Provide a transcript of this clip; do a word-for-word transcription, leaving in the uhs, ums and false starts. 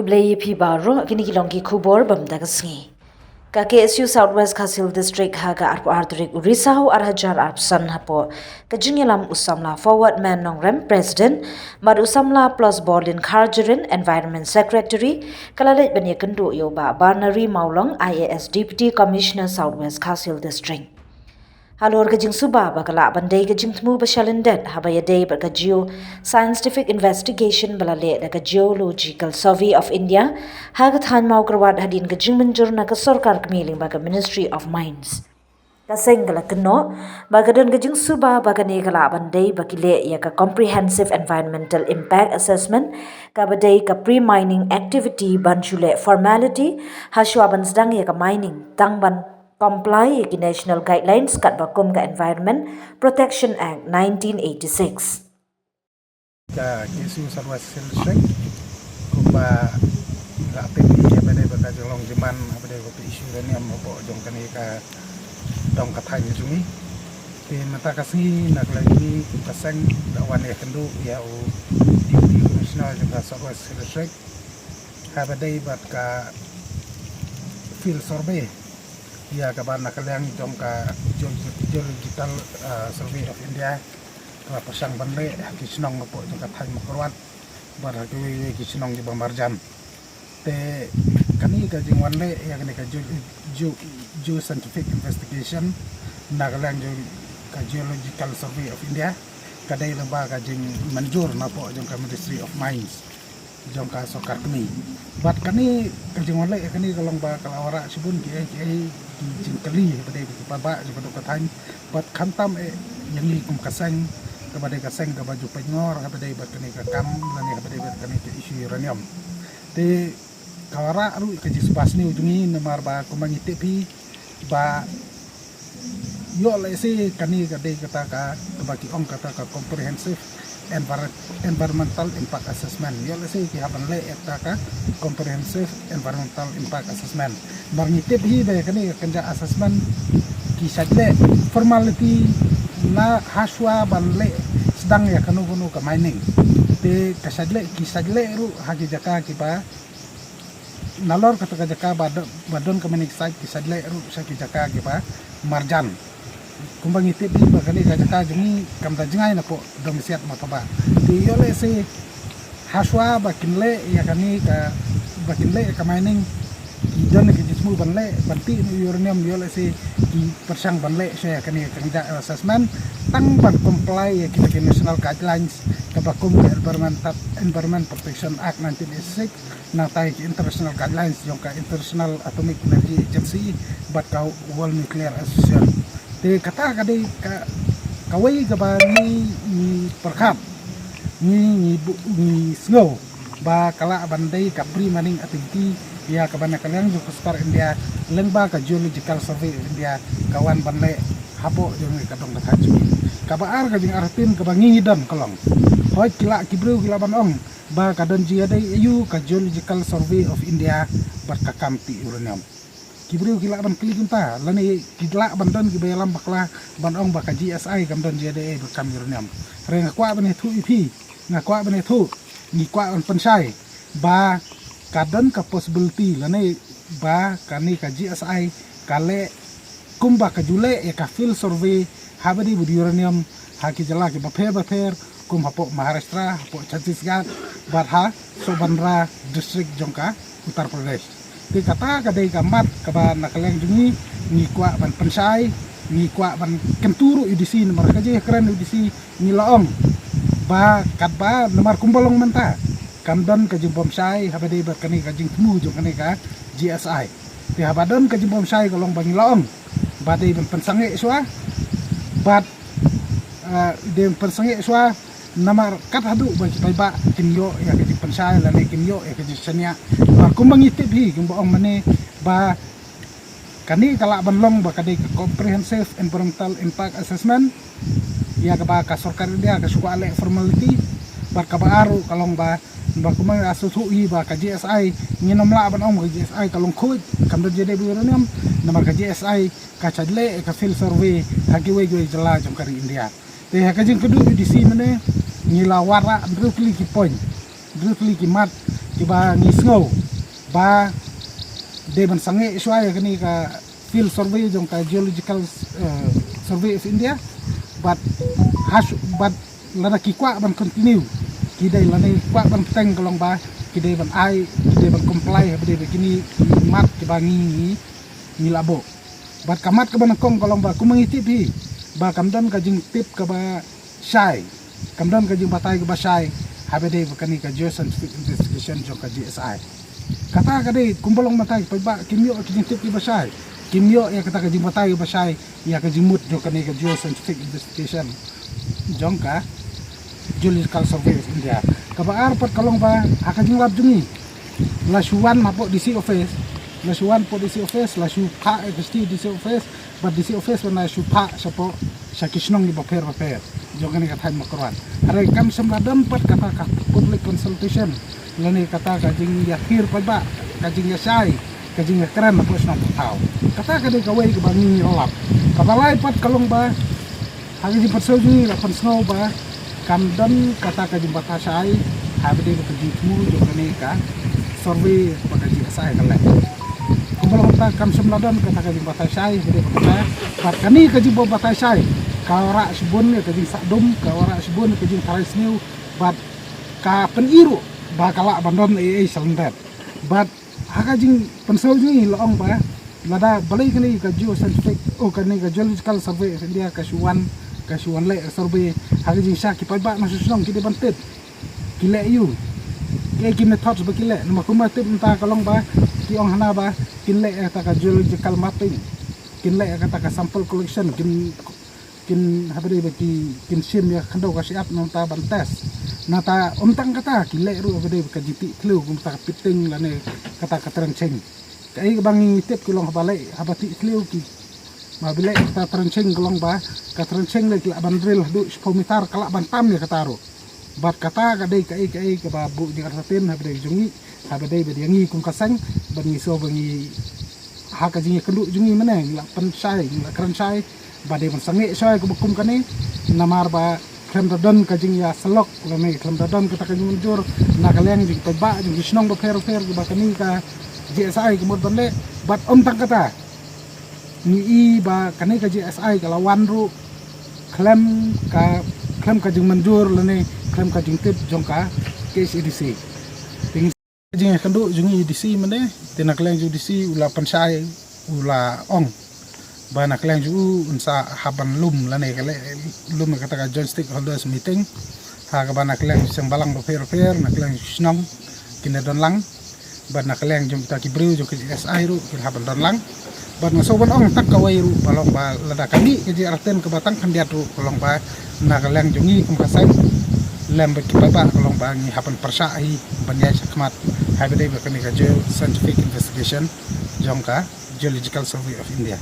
Khublei ïa phi baroh, kine ki long ki khubor bam da ka sngi. Ka K S U South West Khasi Hills District ha ka arphew ar tarik u Risaw ar hajar arphew san hapoh ka jingïalam u samla Forward Man Nongrem, President, bad u samla Plus Borlin Kharjarin, Environment Secretary, ka la leit ban ïakynduh ïa u Bah Barnary Mawlong, I A S Deputy Commissioner South West Khasi Hills District. Halor ka jingsuba ba ka lah ban dei ka jingthmu ba shalyndet haba ïadei bad ka Geo Scientific Investigation ba la leh da ka Geological Survey of India ha ka thaiñ Mawkyrwat hadien ka jingmynjur na ka sorkar kmie lyngba ka Ministry of Mines. Ka seng ka la kynnoh ba ka don ka jingsuba ba kane ka lah ban dei ba ki leh ïa ka Comprehensive Environmental Impact Assessment, kaba dei ka pre-mining activity ban shu leh formality hashwa ban sdang ïa ka mining, tang ban comply ïa ki National Guidelines katba kum ka Environment Protection Act nineteen eighty-six. Ka K S U South West Khasi Hills District, kumba la tip ïa ba dei ba ka jinglong jingman haba dei ba ka issue uranium hapoh jong kane ka dong ka thaiñ jong ngi. Te mynta ka sngi na ka liang jong ngi kum ka seng da wan ïakynduh ïa u Deputy Commissioner jong ka South West Khasi Hills District haba dei bad ka field survey, ïa kaba na ka liang jong ka Geo-, Geological, ah, Survey of India, kaba pyrshang ban leh ha ki shnong hapoh jong ka thaiñ Mawkyrwat bad ha kiwei kiwei ki shnong kiba marjan. Te kane ka jingwan leh ïa kane ka geo-, geo-, Geoscientific Investigation na ka liang jong ka Geological Survey of India ka dei lyngba ka jingmynjur napoh jong ka Ministry of Mines jong ka sorkar kmie. Bad kane ka jingwan leh ïa kane ka long ba ka la wanrah shibun kiei kiei ki jingkylli haba dei ki paidbah jong ka dong ka thaiñ, bad khamtam eh ïa ngi kum ka seng, kaba dei ka seng kaba ju pynngor haba dei bad kane ka kam lane haba dei bad kane ka issue uranium. Te ka wanrah ruh ka jingsuba sniew jong ngi namar ba kumba ngi tip hi ba ïoh lehse kane ka dei kata ka, kaba ki ong kata ka Comprehensive Envir-, Environmental Impact Assessment. Ïoh lehse ki hap ban leh ïa kata ka Comprehensive Environmental Impact Assessment. Namar ngi tip hi ba kane ka kynja assessment ki shait leh formality na hashwa ban leh sdang ïa kano kano ka mining. Te ka shait leh, ki shait leh ruh ha ki jaka kiba nalor kata ka jaka ba do-, ba don ka mining site ki shait leh ruh sha ki jaka kiba marjan. Kumba ngi tip hi ba kane ka jaka jong ngi kam da jngai napoh dong siat Motorbah. Te ïoh lehse hashwa ba kin leh ïa kane ka, ba kin leh ïa ka mining, ki don ki jingthmu ban leh, ban tih noh uranium, ïoh lehse ki pyrshang ban leh sha ïa kane ka kynja assessment tang ban comply ïa kita ki national guidelines kaba kum ka Environment, Environment Protection Act nineteen eighty-six, nangta ïa ki international guidelines jong ka International Atomic Energy Agency bad ka World Nuclear Association. Te kata ka dei ka, kawei kaba ngi, ngi pyrkhat, ngi, ngi bu-, ngi sngew ba ka lah ban dei ka pre-mining activity ïa kaba na ka liang jong ka sorkar India lyngba ka Geological Survey of India ka wan ban leh hapoh jong ka dong ka thaiñ jong ngi. Kaba ar, ka jingartatien kaba ngi ngi don ka long, hooid ki lah, ki briew ki lah ban ong ba ka don jingïadei aïu ka Geological Survey of India bad ka kam tih uranium. Ki briew ki lah ban kylli kumta, lane ki lah ban don kiba ïalam bakla ban ong ba ka G S I kam don jingïadei ei bad ka kam uranium. Hynrei nga kwah ban ïathuh ïa phi, nga kwah ban ïathuh, ngi kwah ban pynshai ba ka don ka possibility lane ba kane ka G S I ka leh kumba ka ju leh ïa ka field survey haba dei bad uranium ha ki jylla kiba pher ba pher, kum hapoh Maharashtra, hapoh Chhattisgarh, bad ha Sonbhandra district jong ka Uttar Pradesh. Te kata ka dei ka mat kaba na ka liang jong ngi ngi kwah ban pynshai, ngi kwah ban kyntu ruh ïa u D C, namar ka jingkren ïa u D C ngi la ong ba katba namar kumba long mynta kam don ka jingbymshai haba dei bad kane ka jingthmu jong kane ka G S I. Te haba don ka jingbymshai ka long ba ngi la ong ba dei ban pynsangeh shuwa, bad, ah, dei ban pynsangeh shuwa, namar kat haduh ba ki paidbah kin ïoh ïa ka jingpynshai lane kin ïoh ïa ka jingshaniah. Namar kumba ngi tip hi, kumba ong mynne ba kane ka lah ban long ba ka dei ka Comprehensive Environmental Impact Assessment ïa kaba ka sorkar India ka shu kwah leh formality. Bad kaba ar ruh ka long ba, ba kumba nga sngewthuh hi ba ka G S I, ngin ym lah ban ong ba ka G S I ka long khuid, kam don jingïadei bad uranium, namar ka G S I ka shait leh ka field survey ha kiwei kiwei jylla jong ka ri India. Te ha ka jingkynduh ïa u D C mynne ngi la wanrah hynriew tylli ki point, hynriew tylli ki mat Ba ngi sngew ba dei ban sangeh shuwa ïa kane ka field survey jong ka Geological, eh, Survey of India. Bad hash bad lada ki kwah ban continue, ki dei lada ki kwah ban bteng ka long ba ki dei ban ai, ki dei ban comply ha ba dei ba kine ki mat kiba ngi ngi ngi la buh. Bad ka mat kaba nyngkong ka long ba kumba ngi tip hi ba kam don ka jingtip kaba shai, kam don ka jingbatai kaba shai ha ba dei ba kane ka geoscientific investigation jong ka G S I. Kata ka dei kumba long mynta ki paidbah kim ïoh ka jingtip kiba shai, kim ïoh ïa kata ka jingbatai kaba shai ïa ka jingmut jong kane ka geoscientific investigation jong ka Geological Survey of India. Kaba ar pat ka long ba ha ka jinglap jong ngi, la shu wan hapoh D C office, la shu wan hapoh D C office, la shu phah ïa ka shithi D C office, bad D C office wan la shu phah shapoh sha ki shnong kiba pher bapher jong kane ka thaiñ Mawkyrwat. Hynrei kam shym la don pat kata ka public consultation lane kata ka jingïakhir paidbah, ka jingïashai, ka jingïakren hapoh shnong pathaw. Kata ka dei kawei kaba ngi ngi la lap. Kaba lai pat ka long ba ha ka jingpynsngew jong ngi la pynsngew ba kam don kata ka jingbatai shai ha ba dei ba ka jingthmu jong kane ka survey ba ka G S I ka leh. Kumba long mynta kam shym la don kata ka jingbatai shai ha ba dei ba kata. Bad kane ka jingbatai shai ka wanrah shibun ïa ka jingsahdum, ka wanrah shibun ïa ka jingtharai sniew, bad ka pyni ruh ba ka lah ban don ei ei shalyndet. Bad ha ka jingpynsngew jong ngi la ong ba lada balei kane ka geoscientific, oh, kane ka Geological Survey of India ka shu wan, ka shu wan leh survey, ha ka jingshah ki paidbah na shnong ki dei ban tip ki leh ïa u, ki, ki methods ba ki leh. Namar kumba tip mynta ka long ba ki ong hana ba kin leh ïa kata ka geological mapping, kin leh ïa kata ka sample collection, kin kin ha ba dei ba ki kin shim ïa ka khyndew ka shyiap nangta ban test. Nangta ym tang kata, ki leh ruh ha ba dei ba ka jingtih thliew, kumta ka pitting lane kata ka trenching. Kaei kaba ngi tip ki long haba leh, haba tih thliew ki, ma ba leh kata trenching ka long ba ka trenching leh ki lah ban drill haduh shiphew meter, ka lah ban tam ïa kata ruh. Bad kata ka dei kaei kaei kaba buh jingïarap ha ba dei jong ngi, ha ba dei ba dei ngi kum ka seng, bad ngi sngew ba ngi ha ka jingïakynduh jong ngi mynne ngi la pynshai, ngi la kren shai ba dei ban sangeh shai kaba kum kane. Namar ba khlem da don ka jingïasyllok lane khlem da don kata ka jingmynjur na ka liang jong ki paidbah jong ki shnong bapher bapher kiba kane ka G S I ka mut ban leh. Bad ym tang kata, ngi i ba kane ka G S I ka la wan ruh khlem ka, khlem ka jingmynjur lane khlem ka jingtip jong ka K H A D C. Te ngi, ka jingïakynduh jong ngi ïa u D C mynne, te na ka liang jong u D C u la pynshai, u la ong ba na ka liang jong u un sa hap ban lum lane ka leh lum ïa kata ka joint stakeholders meeting ha kaba na ka liang jong ki seng balang bapher bapher, na ka liang jong ki shnong kin da don lang, bad na ka liang jong kita ki briew jong ka G S I ruh kin hap ban don lang. Bad nga sngew ban ong tang kawei ruh ba long ba lada ka mih ka jingïarap kaba tang khyndiat ruh ka long ba na ka liang jong ngi kum ka seng lem bad ki paidbah ka long ba ngi hap ban pyrshah hi ban ïaid shakhmat ha ba dei ba kane ka geoscientific investigation jong ka Geological Survey of India.